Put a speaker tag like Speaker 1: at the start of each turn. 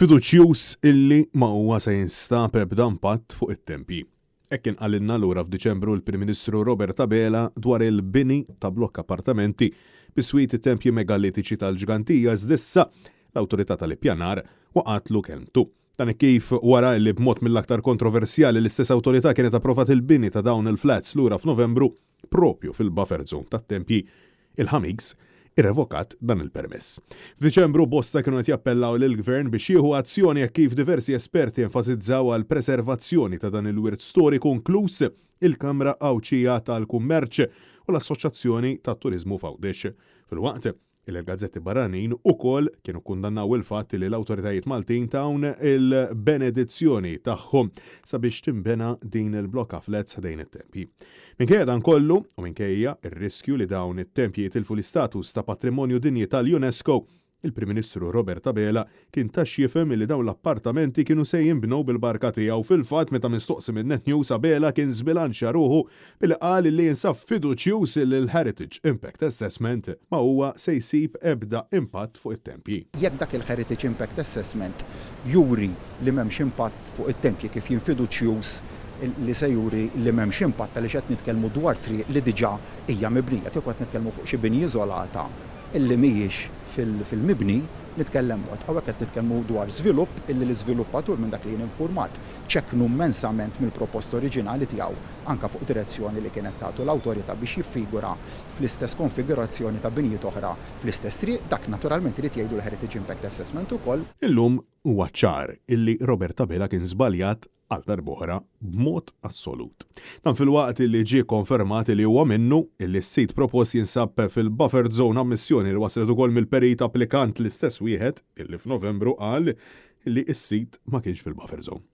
Speaker 1: Fiduċjuż illi ma huwa se jinstab ebda impatt fuq it-tempji. Hekk kien qalilna lura f'Diċembru l-Prim Ministru Robert Abela dwar il-bini ta' blokk appartamenti biswit it-tempji megalitiċi tal-Ġgantija iżda issa l-Awtorità tal-Ippjanar waqgħatlu kelmtu. Dan hekk kif wara illi b'mod mill-aktar kontroversjali l-istess awtorità kienet approvat il-bini ta' dawn il-flats lura f'Novembru propju fil-buffer zone tat-tempji, il-Ħamigs irrevokat dan il-permess. F'Diċembru bosta kienu qed jappellaw lill-Gvern biex jieħu azzjoni hekk kif diversi esperti enfasizzaw għall-preservazzjoni ta' dan il-wirt storiku inkluż il-Kamra Għawdxija tal-Kummerċ u l-Assoċjazzjoni tat-Turiżmu f'Għawdex. Filwaqt Illi l-gazzetti barranin ukoll kienu kkundannaw il-fatt li l-awtoritajiet Maltin tawn il-benedizzjoni tagħhom sabiex tinbena din il-blokka flats ħdejn it-tempji. Minkejja dan kollu, u minkejja r-riskju li dawn it-tempji jitilfu l-istatus ta' Patrimonju Dinji tal-UNESCO, il-Prim Ministru Robert Abela kien ta x'jifhem illi dawn l-appartamenti kienu se jinbnew bil-barka tiegħu. Fil-fatt, meta mistoqsi minn Net News, Abela kien żbilanċja ruħu billi qal illi jinsab fiduċjuż illi l-Heritage Impact Assessment ma huwa se jsib ebda impatt fuq it-tempji.
Speaker 2: Jekk dak il-Heritage Impact Assessment juri li m'hemmx impatt fuq it-tempji kif jien fiduċjuż li se juri li m'hemmx impatt għaliex qed nitkellmu dwar triq li diġà hija mibnija. Kieku qed nitkellmu fuq xi binja iżolata illi mhijiex fil-mibni, nitkellem mod. Hawnhekk qed nitkellmu dwar żvilupp illi l-iżviluppatur minn dak li jien infurmat ċekknu immensament mill-proposta oriġinali tiegħu anke fuq direzzjoni li kienet tagħtu l-awtorità biex jiffigura fl-istess konfigurazzjoni ta' binjiet oħra fl-istess triq. Dak naturalment irid jgħidu l-Heritage Impact Assessment ukoll.
Speaker 1: Illum huwa ċar illi Robert Abela kien żbaljat għal darb'oħra b'mod assolut. Dan filwaqt li ġie kkonfermat li huwa minnu li s-sit propost jinsab fil-buffer zone ammissjoni li waslet ukoll mill-perit applikant l-istess wieħed illi f'Novembru qal li s-sit ma kienx fil-buffer zone.